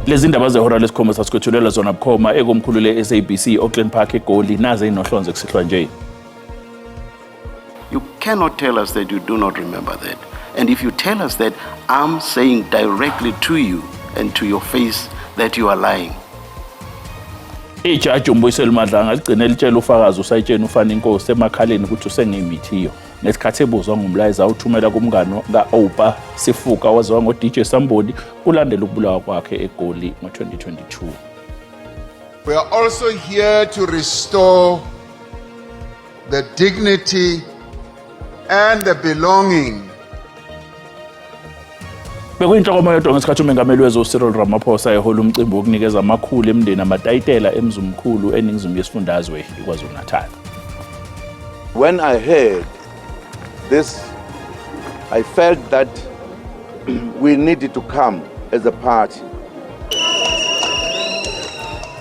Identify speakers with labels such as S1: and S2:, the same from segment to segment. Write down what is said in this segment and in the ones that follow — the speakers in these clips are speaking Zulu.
S1: Lezi ndaba zehora lesikhombisa sikwethulela zona bukhoma ekomkhulu le-SABC Auckland Park eGoli naze inohlonze kusihlwa nje.
S2: You cannot tell us that you do not remember that. And if you tell us that, I'm saying directly to you and to your face that you are lying.
S1: Ijaji uMbuyiseli Madlanga ligcine litshela ufakazi usayitsheni ufana inkosi emakhaleni ukuthi usengemithiyo ngesikhathi ebuzwa ngomlayezo awuthumela kumngani ka-Oupa Sifuka waziwa ngo-DJ Sambodi kulandela ukubulawa kwakhe eGoli ngo-2022.
S3: We are also here to restore the dignity and the belonging.
S1: Bekuyinhlokomo yodwa ngesikhathi umengameli wezwe uCyril Ramaphosa ehola umcimbi wokunikeza amakhulu emindeni amatayitela eMzimkhulu eningizimu yesifundazwe iKwaZulu-Natal.
S4: When I heard this, I felt that we needed to come as a party.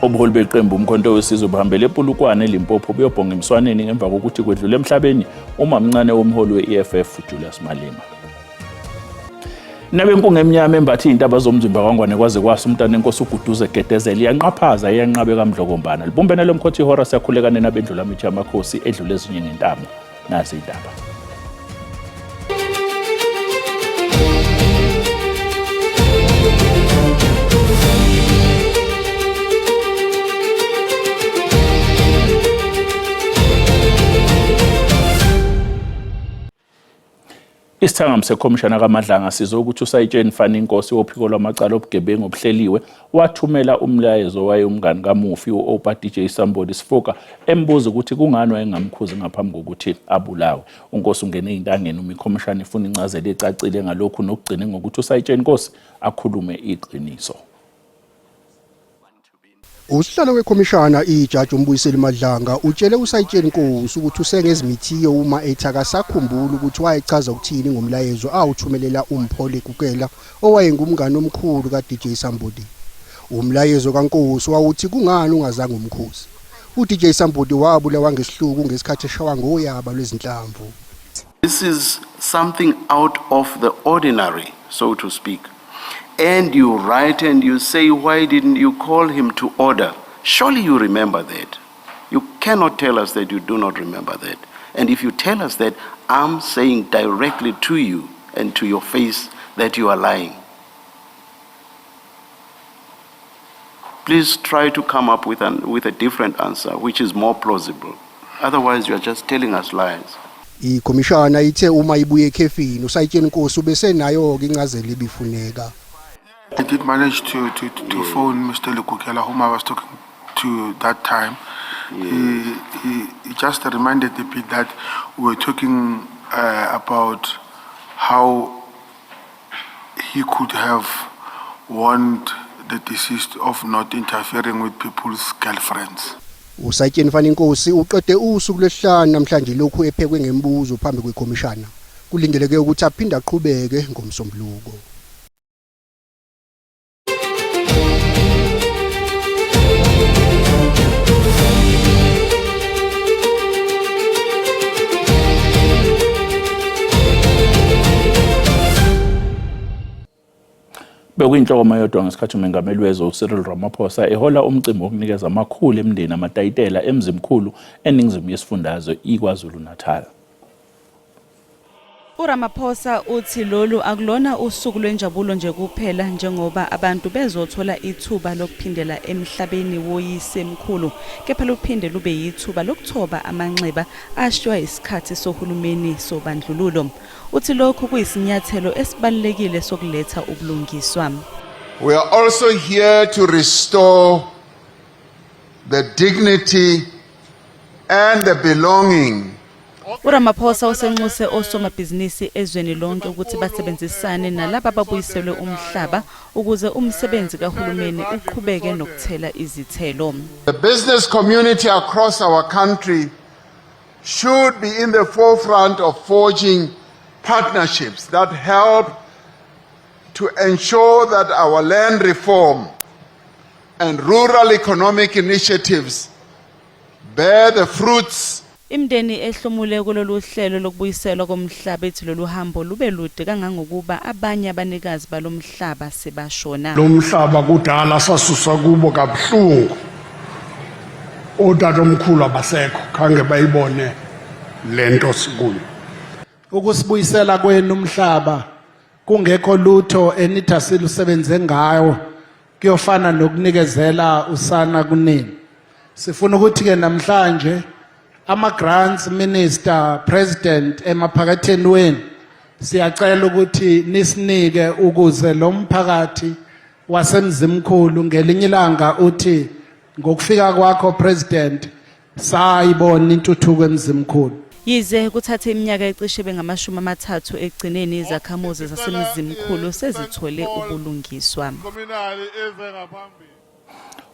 S1: Ubuholi beqembu uMkhonto weSizwe buhambele ePolokwane eLimpopo buyobhonga emswaneni ngemva kokuthi kwedlule emhlabeni umamncane womholi we-EFF uJulius Malema. Nabenkungu emnyama embatha iy'ntaba zomzimba kwaNgwane kwaze kwasa umntana enkosi uGuduze Gedezela iyanqaphaza iyanqabe kaMdlokombana. Libumbene lomkhothi ihora siyakhuleka nina bendlula mithi yamakhosi edlule ezinye ngentamo. Nazi iy'ndaba. Isithangami sekhomishana kaMadlanga sizwe ukuthi uSayitsheni Fani Nkosi wophiko lwamacala obugebengu obuhleliwe wathumela umlayezo wayewumngani kamufi u-Oupa DJ Sambodi Sifuka embuza ukuthi kungani wayengamkhuzi ngaphambi kokuthi abulawe. UNkosi ungene ey'ntangeni uma ikhomishana ifuna incazelo ecacile ngalokhu nokugcine ngokuthi uSayitsheni Nkosi akhulume iqiniso.
S5: Usihlalo wekhomishana iJaji uMbuyiseli Madlanga utshele uSayitsheni Nkosi ukuthi usengezimithiyo uma ethi akasakhumbuli ukuthi wayechaza ukuthini ngomlayezo awuthumelela uMpho Lekukela owayengumngani omkhulu kaDJ Sambodi. Umlayezo kaNkosi wawuthi kungani ungazange umkhuze. UDJ Sambodi wabulawa ngesihluku ngesikhathi eshawa ngoyaba lwezinhlamvu.
S2: This is something out of the ordinary, so to speak. And you write and you say, why didn't you call him to order? Surely you remember that. You cannot tell us that you do not remember that. And if you tell us that, I'm saying directly to you and to your face that you are lying. Please try to come up with a different answer, which is more plausible. Otherwise, you are just telling us lies.
S5: Ikhomishana ithe uma ibuye ekhefini uSayitsheni Nkosi ubesenayo-ke incazelo ebifuneka.
S6: I did manage to phone Mr. Lekukela, whom I was talking to that time. He just reminded a bit that we were talking about how he could have warned the deceased of not interfering with people's girlfriends.
S5: USayitsheni Faninkosi uqede usuku lwesihlanu namhlanje lokhu ephekwe ngemibuzo phambi kwekhomishana. Kulindeleke ukuthi aphinde aqhubeke ngoMsombuluko.
S1: Bekuyinhlokoma yodwa ngesikhathi umengameli wezwe uCyril Ramaphosa ehola umcimbi wokunikeza amakhulu emindeni amatayitela eMzimkhulu eningizimu yesifundazwe iKwaZulu-Natal.
S7: URamaphosa uthi lolu akulona usuku lwenjabulo nje kuphela njengoba abantu bezothola ithuba lokuphindela emhlabeni woyisemkhulu kepha luphinde lube yithuba lokuthoba amanxeba ashiywa isikhathi sohulumeni sobandlululo. Uthi lokhu kuyisinyathelo esibalulekile sokuletha ubulungiswa.
S3: We are also here to restore the dignity and the belonging.
S7: URamaphosa usenxuse osomabhizinisi ezweni lonke ukuthi basebenzisane nalaba ababuyiselwe umhlaba ukuze umsebenzi kahulumeni uqhubeke nokuthela izithelo.
S3: The business community across our country should be in the forefront of forging partnerships that help to ensure that our land reform and rural economic initiatives bear the fruits.
S7: Imindeni ehlomule kulolu hlelo lokubuyiselwa komhlaba ithi lolu hambo lube lude kangangokuba abanye abanikazi balo mhlaba sebashona.
S8: Lo mhlaba kudala sasuswa kubo kabuhlungu. Otatomkhulu abasekho khange bayibone le nto sikuyo.
S9: Ukusibuyisela kwenu umhlaba kungekho lutho enithi asilusebenze ngawo kuyofana nokunikezela usana kunini. Sifuna ukuthi ke namhlanje ama grants minister president emaphaketheni wenu siyacela ukuthi nisinike ukuze lo mphakathi waseMzimkhulu ngelinye ilanga uthi ngokufika kwakho president sayibona intuthuko eMzimkhulu.
S7: Yize kuthathe iminyaka ecishe bengamashumi amathathu ekugcineni izakhamuzi zaseMzimkhulu sezithole ubulungiswa.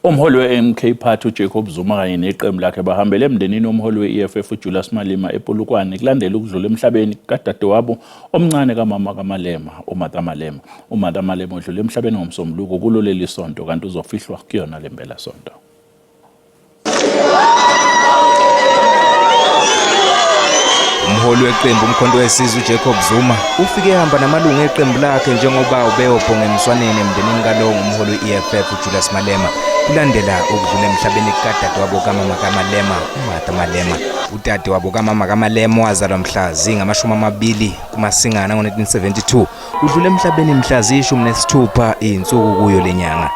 S1: Umholi we-MK Party uJacob Zuma kanye neqembu lakhe bahambele emndenini womholi we-EFF uJulius Malema ePolokwane kulandela ukudlula emhlabeni kukadadewabo omncane kamama kaMalema uMartha Malema. UMartha Malema udlule emhlabeni ngoMsombuluko kulo leli sonto kanti uzofihlwa kuyona le mpelasonto.
S10: Umholi weqembu uMkhonto weSizwe uJacob Zuma ufike ehamba namalungu eqembu lakhe njengoba ubeyobhonga emswaneni emndenini kalowo ngumholi we-EFF uJulius Malema kulandela ukudlula emhlabeni kukadadewabo kamama kaMalema uMartha Malema. Udadewabo kamama kaMalema wazalwa mhla zingamashumi amabili kuMasingana ngo-1972 udlule emhlabeni mhla ziyi-16 iy'nsuku kuyo le nyanga.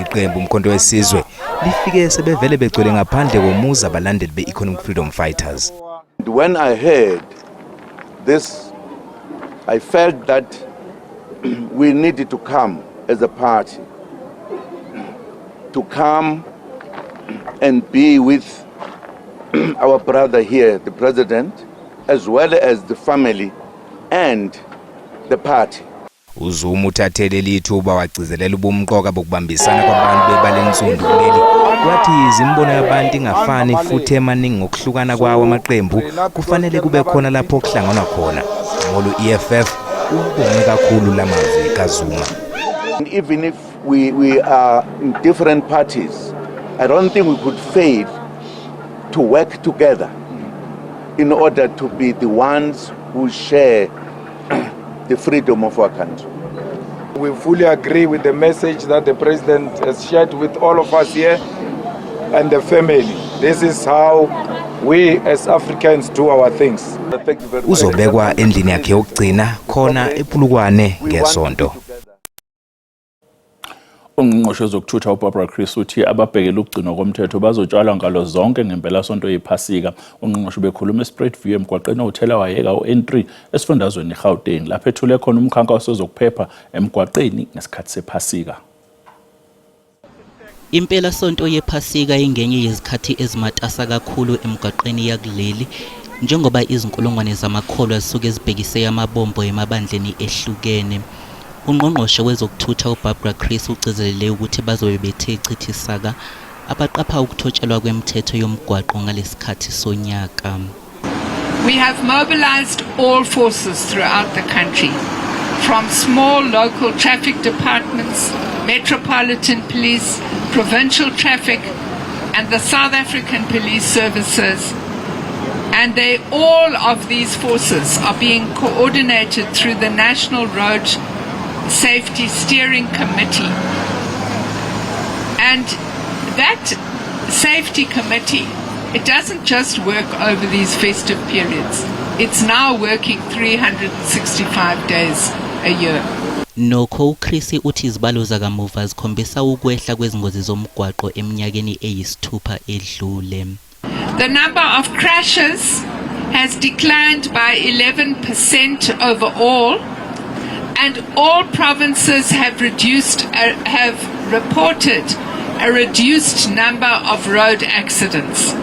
S10: Iqembu uMkhonto weSizwe lifike sebevele begcwele ngaphandle komuzi abalandeli be-Economic Freedom Fighters.
S4: And when I heard this, I felt that we needed to come as a party, to come and be with our brother here, the president, as well as the family and the party.
S10: uZuma uthathe leli thuba wagcizelela ubumqoka bokubambisana kwabantu bebala ensundu kuleli wathi yize imibono yabantu ingafani futhi emaningi ngokuhlukana kwawo amaqembu kufanele kube khona lapho kuhlanganwa khona umholi we-EFF ubonge kakhulu lamazwi kaZuma.
S4: And even if we are in different parties, I don't think we could fail to work together in order to be the ones who share the freedom of our country.
S11: We fully agree with the message that the president has shared with all of us here and the family. This is how we as Africans do our things.
S4: Thank you very much.
S10: Uzobekwa endlini yakhe yokugcina khona ePolokwane ngesonto.
S1: Ungqongqoshe wezokuthutha uBarbara Creecy uthi ababhekele ukugcinwa komthetho bazotshalwa ngalo zonke ngempelasonto yephasika. Ungqongqoshe bekhuluma eSpruitview emgwaqeni owuthelawayeka u-N3 esifundazweni iGauteng lapho ethule khona umkhankaso wezokuphepha emgwaqeni ngesikhathi sephasika.
S12: Impelasonto yephasika ingenye yezikhathi ezimatasa kakhulu emgwaqeni yakuleli njengoba izinkulungwane zamakholwa zisuke zibhekise amabombo emabandleni ehlukene. Ungqongqoshe wezokuthutha uBarbara Creecy ugcizelele ukuthi bazobe bethe chithi saka abaqapha ukuthotshelwa kwemithetho yomgwaqo ngalesikhathi sonyaka.
S13: We have mobilized all forces throughout the country, from small local traffic departments, metropolitan police, provincial traffic, and the South African Police Services. And all of these forces are being coordinated through the National Road Safety Steering Committee. And that safety committee, it doesn't just work over these festive periods. It's now working 365 days a year.
S12: Nokho uCreecy uthi izibalo zakamuva zikhombisa ukwehla kwezingozi zomgwaqo eminyakeni eyisithupha edlule.
S13: The number of crashes has declined by 11% overall, and all provinces have reported a reduced number of road accidents.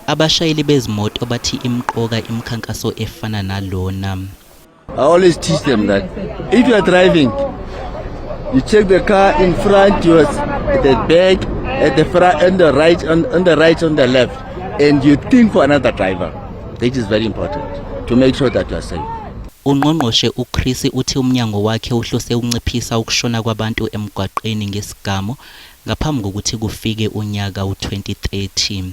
S12: Abashayeli bezimoto bathi imqoka imikhankaso efana nalona.
S14: I always teach them that if you are driving, you check the car in front, you at the back, at the front, on the right, on the right, on the left, and you think for another driver. That is very important to make sure that you are safe.
S12: Ungqongqoshe uCreecy uthi umnyango wakhe uhlose ukunciphisa ukushona kwabantu emgwaqeni ngesigamu ngaphambi kokuthi kufike unyaka u-2030.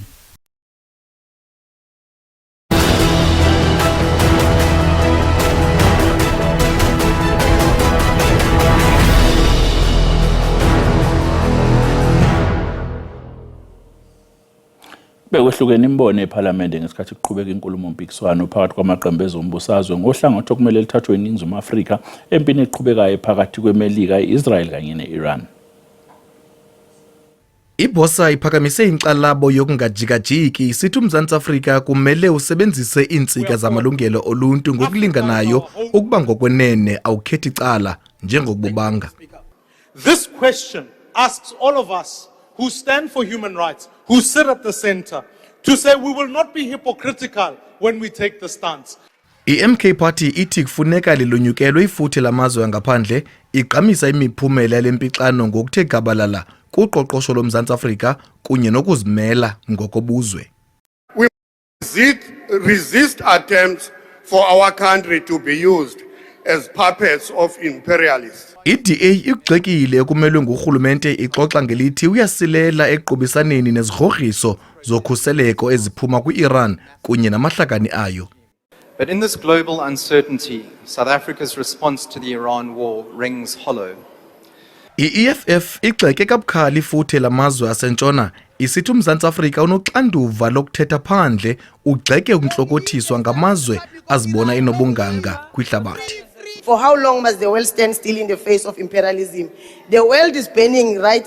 S1: Bekwehlukene imibono ePhalamende ngesikhathi kuqhubeka inkulumompikiswano phakathi kwamaqembu ezombusazwe ngohlangothi okumele luthathwe iNingizimu Afrika empini eqhubekayo phakathi kweMelika, i-Israel kanye ne-Iran.
S15: IBosa iphakamise inkxalabo yokungajikajiki isithi uMzantsi Afrika kumele usebenzise iintsika zamalungelo oluntu ngokulinganayo ukuba ngokwenene awukhethi cala njengokububanga.
S16: This question asks all of us who stand for human rights, who sit at the center, to say we will not be hypocritical when we take the stance.
S15: I-MK Party ithi kufuneka lilunyukelwe ifuthe lamazwe angaphandle igqamisa imiphumela yale mpixano ngokuthe gabalala kuqoqosho loMzantsi Afrika kunye nokuzimela ngokobuzwe.
S17: We resist attempts for our country to be used as puppets of imperialists.
S15: I-DA ikugxekile ekumelwe ngurhulumente ixoxa ngelithi uyasilela ekuqubisaneni nezigrogriso zokhuseleko eziphuma kwi-Iran kunye namahlakani ayo.
S18: But in this global uncertainty, South Africa's response to the Iran war rings hollow.
S15: I-EFF igxeke kabukhali ifuthe lamazwe asentshona isithi uMzantsi Afrika unoxanduva lokuthetha phandle ugxeke ukuntlokothiswa ngamazwe azibona enobunganga kwihlabathi.
S19: For how long must the world stand still in the face of imperialism? The world is burning right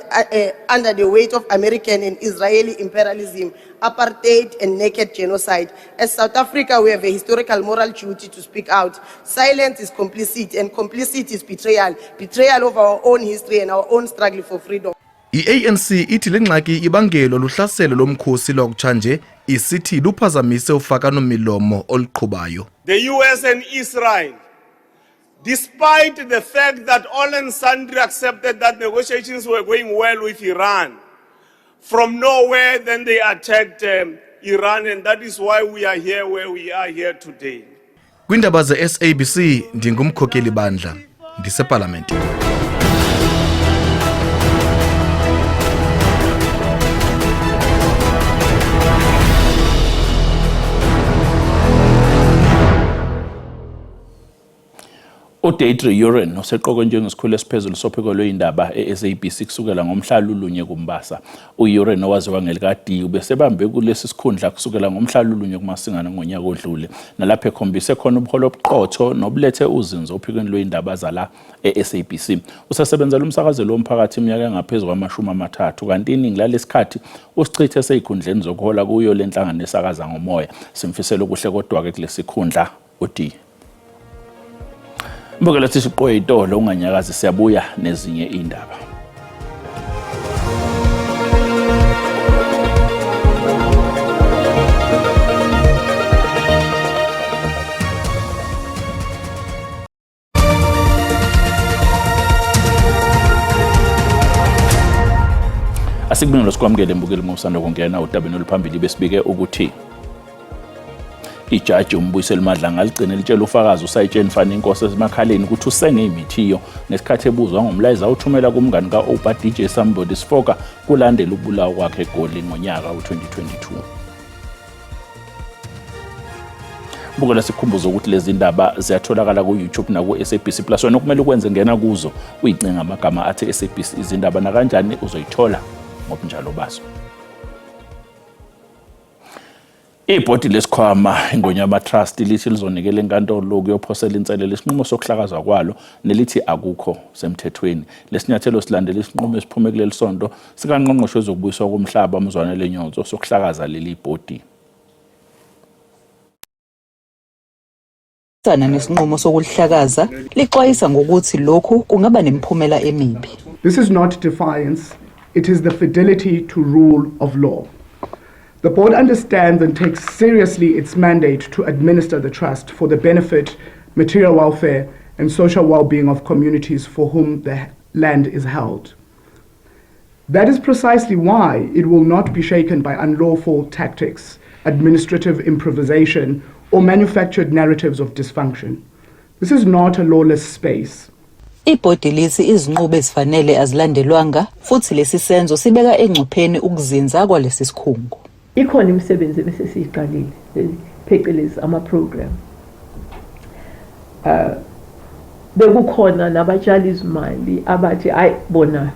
S19: under the weight of American and Israeli imperialism, apartheid and naked genocide. As South Africa, we have a historical moral duty to speak out. Silence is complicit, and complicity is betrayal. Betrayal of our own history and our own struggle for freedom.
S15: I-ANC ithi le ngxaki ibangelwa luhlaselo lomkhosi lwakutshanje isithi luphazamise ufakano-milomo oluqhubayo.
S20: The US and Israel, despite the fact that all and sundry accepted that negotiations were going well with Iran, from nowhere then they attacked Iran, and that is why we are here where we are here today.
S15: Kwindaba ze-SABC ndingumkhokeli bandla ndisepalamente.
S1: UDeidre Uren oseqokwe njengesikhulu esiphezulu sophiko lwezindaba e-SABC kusukela ngomhla lulunye kuMbasa. U-Uren owaziwa ngelika-D ubesebambe kulesi sikhundla kusukela ngomhla lulunye kuMasingana ngonyaka odlule, nalapho ekhombise khona ubuholi obuqotho nobulethe uzinzo ophikweni lwezindaba zala e-SABC. Usasebenzela umsakazelo womphakathi iminyaka engaphezu kwamashumi 30, kanti iningi lalesi usichithe eseyikhundleni zokuhola kuyo le nhlangano esakaza ngomoya. Simfisela okuhle kodwa-ke kulesi khundla uD. Mbukela siqoye itolo, unganyakazi, siyabuya nezinye indaba. Asikubingelele sikwamukele mbukeli uma usanda kungena udabeni oluphambili. Besibike ukuthi ijaji uMbuyiseli Madlanga ligcine litshela ufakazi usayitsheni Fani Inkosi esemakhaleni ukuthi usengeyimithiyo ngesikhathi ebuzwa ngomlayezo awuthumela kumngani ka-Oupa DJ Sumbody Sifoka kulandela ukubulawa kwakhe eGoli ngonyaka u-2022. Bukela, sikhumbuze ukuthi lezi ndaba ziyatholakala ku-YouTube naku-SABC Plus. Wena okumele ukwenze, ngena kuzo uyicinga amagama athi SABC izindaba, nakanjani uzoyithola ngobunjalo bazo. Ibhodi lesikhwama Ingonyama Trust lithi lizonikela enkantolo ukuyophosela inselelo isinqumo sokuhlakazwa kwalo nelithi akukho semthethweni. Lesinyathelo silandela isinqumo esiphume kuleli sonto sikaNgqongqoshe wezokubuyiswa komhlaba uMzwanele Nyhontso sokuhlakaza leli bhodi.
S21: Nesinqumo sokulihlakaza lixwayisa ngokuthi lokhu kungaba nemiphumela emibi.
S22: This is not defiance, it is the fidelity to rule of law. The board understands and takes seriously its mandate to administer the trust for the benefit, material welfare, and social well being of communities for whom the land is held. That is precisely why it will not be shaken by unlawful tactics, administrative improvisation, or manufactured narratives of dysfunction. This is not a lawless space.
S21: Ibhodi lithi izinqubo ezifanele azilandelwanga futhi lesi senzo sibeka engcupheni ukuzinza kwalesi sikhungo.
S23: Ikhona imisebenzi ebese siyiqalile, phecelezi ama-program. Bekukhona nabatshali izimali abathi hayi bona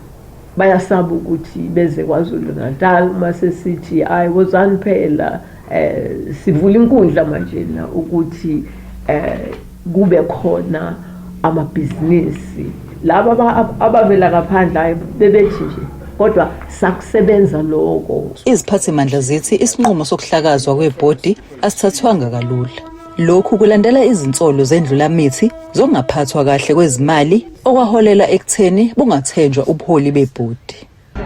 S23: Bayasaba ukuthi beze KwaZulu Natal uma sesithi hayi wozani phela eh sivula inkundla manje na ukuthi eh kube khona amabhizinisi laba abavela ngaphandle hayi bebethi nje kodwa sakusebenza lokho.
S21: Iziphathimandla zithi isinqumo sokuhlakazwa kwebhodi asithathwanga kalula. Lokhu kulandela izinsolo zendlulamithi zokungaphathwa kahle kwezimali okwaholela ekutheni bungathenjwa ubuholi bebhodi.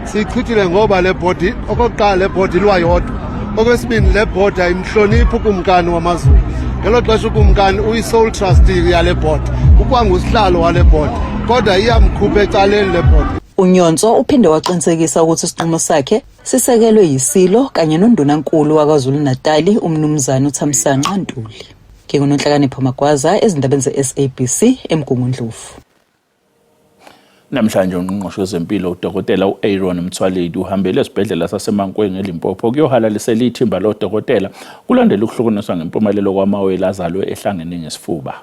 S2: Siyichithile ngoba le bhodi okokuqala le bhodi ilwa yodwa. Okwesibini le bhodi ayimhloniphi ukumkani wamaZulu. Ngelo xesha ukumkani uyi-sole trustee yale bhodi, ukwangusihlalo wale bhodi, kodwa iyamkhupha ecaleni le bhodi.
S21: UNyhontso uphinde waqinisekisa ukuthi isinqumo sakhe sisekelwe yiSilo kanye noNdunankulu waKwaZulu-Natali uMnumzane uThamsanqa Ntuli. NginguNonhlakanipho Magwaza ezindabeni ze-SABC eMgungundlovu.
S1: Namhlanje uNgqongqoshe wezeMpilo uDokotela u-Aaron Motsoaledi uhambele esibhedlela saseMankweng eLimpopo kuyohalalisela ithimba lodokotela kulandela ukuhlukaniswa ngempumelelo kwamawele azalwe ehlangene ngesifuba.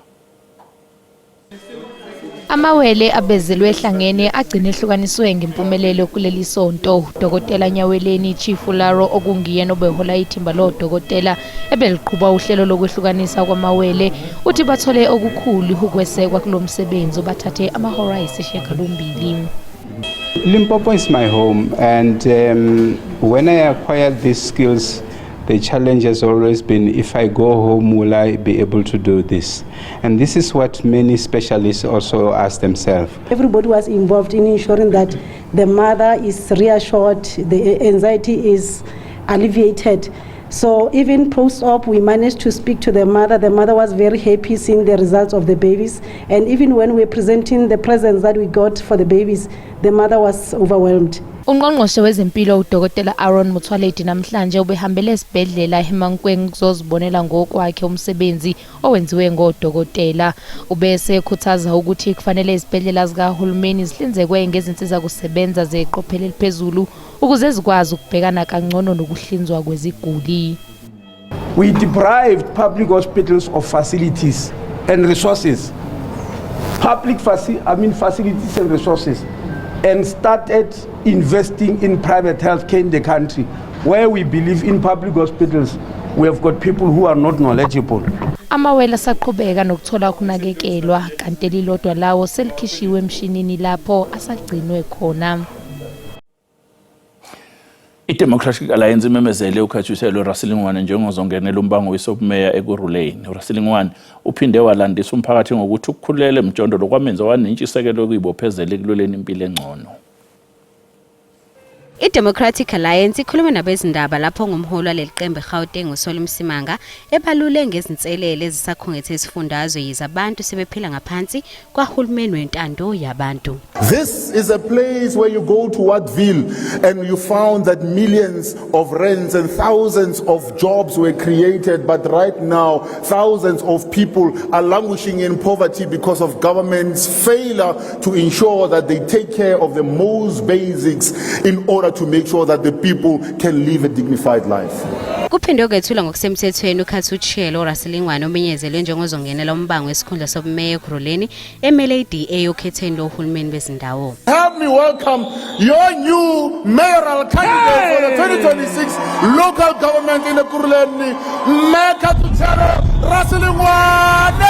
S5: Amawele abezelwe ehlangene agcine ehlukaniswe ngempumelelo kuleli sonto. Udokotela Nyaweleni Tshifularo okungiyena obehola ithimba lodokotela ebeliqhuba uhlelo lokwehlukanisa kwamawele uthi bathole okukhulu ukwesekwa kulo msebenzi obathathe amahora ayisishiyagalombili.
S6: Limpopo is my home and when I acquired these skills the challenge has always been if I go home will I be able to do this and this is what many specialists also ask themselves.
S24: Everybody was involved in ensuring that the mother is reassured, the anxiety is alleviated. So even post-op, we managed to speak to the mother. The mother was very happy seeing the results of the babies. And even when we were presenting the presents that we got for the babies, the mother was overwhelmed.
S5: Ungqongqoshe wezempilo uDokotela Aaron Motsoaledi namhlanje ubehambele esibhedlela eMankweng ukuzozibonela ngokwakhe umsebenzi owenziwe ngodokotela. Ubese ekhuthaza ukuthi kufanele izibhedlela zikahulumeni zihlinzekwe ngezinsiza kusebenza zeqophelo eliphezulu ukuze zikwazi ukubhekana kangcono nokuhlinzwa kweziguli.
S25: We deprived public hospitals of facilities and resources. Public faci I mean facilities and resources and started investing in private healthcare in the country where we believe in public hospitals we have got people who are not knowledgeable.
S5: Amawele asaqhubeka nokuthola ukunakekelwa kanti elilodwa lawo selikhishiwe emshinini lapho asagcinwe khona.
S1: I-Democratic Alliance imemezele uKhathutshelo Rasilingwane njengozongenela umbango wesobumeya Ekurhuleni. URasilingwane uphinde walandisa umphakathi ngokuthi ukukhulela emjondolo kwamenza wanentshisekelo yokuyibophezela ekulweleni impilo engcono.
S26: I-Democratic Alliance ikhulume nabezindaba lapho ngumholi waleli qembu eGauteng uSolly Msimanga ebalule ngezinselele ezisakhungethe isifundazwe yize abantu sebephila ngaphansi kwahulumeni wentando yabantu.
S27: This is a place where you go to Wattville and you found that millions of rands and thousands of jobs were created, but right now thousands of people are languishing in poverty because of government's failure to ensure that they take care of the most basics in order to make sure that the people can live a dignified life.
S26: Kuphinde kwethulwa ngokusemthethweni uKhathutshelo Rasilingwane omenyezelwe njengozongenela umbango wesikhundla sobumeya Ekurhuleni emele i-DA okhethweni lohulumeni bezindawo.
S27: Help me welcome your new mayoral candidate for the 2026 local government in Ekurhuleni, Mayor Khathutshelo Rasilingwane!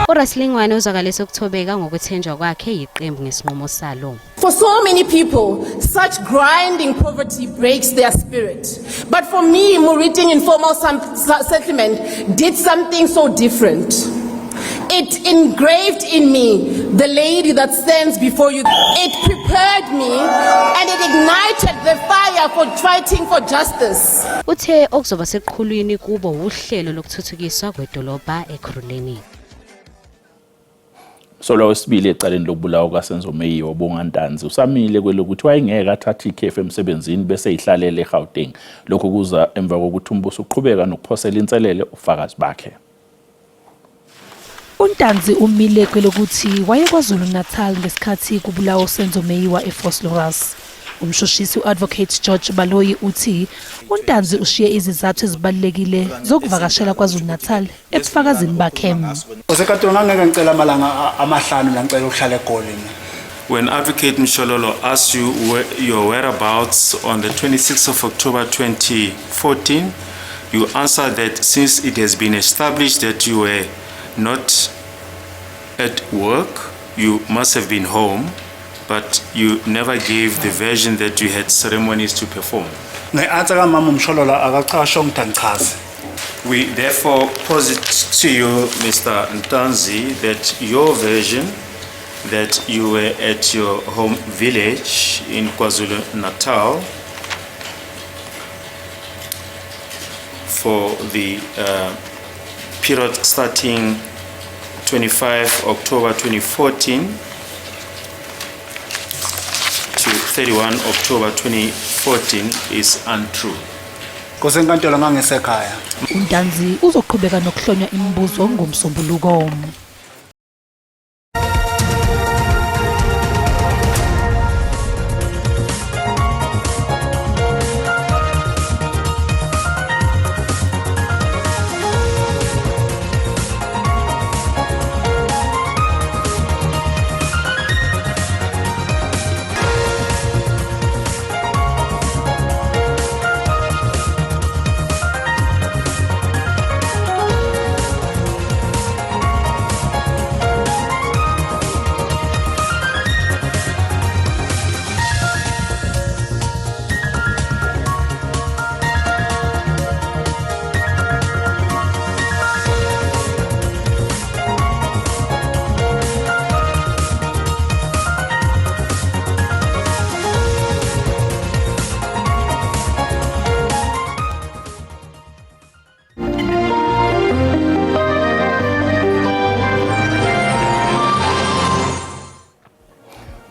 S26: URasilingwane uzwakalise ukuthobeka ngokuthenjwa kwakhe yiqembu ngesinqumo salo.
S28: For so many people, such grinding poverty breaks their spirit. But for me, Moriting Informal Settlement did something so different. It engraved in me the lady that stands before you. It prepared me and it ignited the fire for fighting for justice.
S26: Uthe okuzoba seqhulwini kubo uhlelo lokuthuthukiswa kwedolobha Ekurhuleni.
S1: Umsolwa wesibili ecaleni lokubulawa kukaSenzo Meyiwa uBonga Ntanzi usamile kwelokuthi wayengeke athathe ikhefu emsebenzini bese eyihlalele eGauteng. Lokhu kuza emva kokuthi umbuso uqhubeka nokuphosela inselele ubufakazi bakhe.
S5: UNtanzi umile kwelokuthi wayeKwaZulu-Natal ngesikhathi kubulawa uSenzo Meyiwa eVosloorus. Umshushisi u-Advocate George Baloyi uthi uNtanzi ushiye izizathu ezibalulekile zokuvakashela KwaZulu-Natal ebufakazini bakhe.
S29: Usekantolo ngangeke ngicela amalanga amahlanu mina ngicela ukuhlala eGoli mina.
S3: When Advocate Mshololo asked you your whereabouts on the 26th of October 2014, you answered that since it has been established that you were not at work, you must have been home, but you never gave the version that you had ceremonies to perform.
S4: Nge-answer kamama uMshololo akachasho ngithi angichaze.
S3: We therefore posit to you, Mr. Ntanzi, that your version that you were at your home village in KwaZulu-Natal for the period starting 25 October 2014 to 31 October 2014 is untrue.
S4: Nkosi enkantolo ngangisekhaya.
S5: UNtanzi uzoqhubeka nokuhlonywa imibuzo ngoMsombuluko.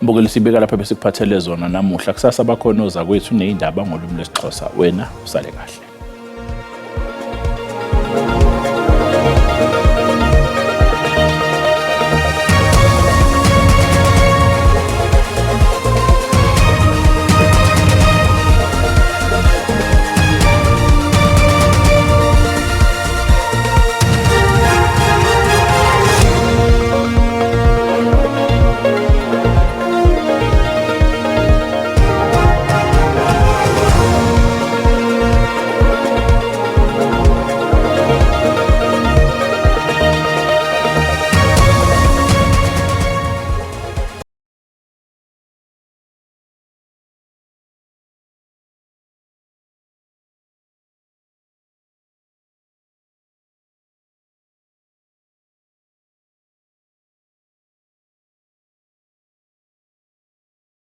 S1: Mbukeli, sibeka lapha besikuphathele zona namuhla. Kusasa bakhona ozakwethu nezindaba ngolimi lwesiXhosa. Wena usale kahle.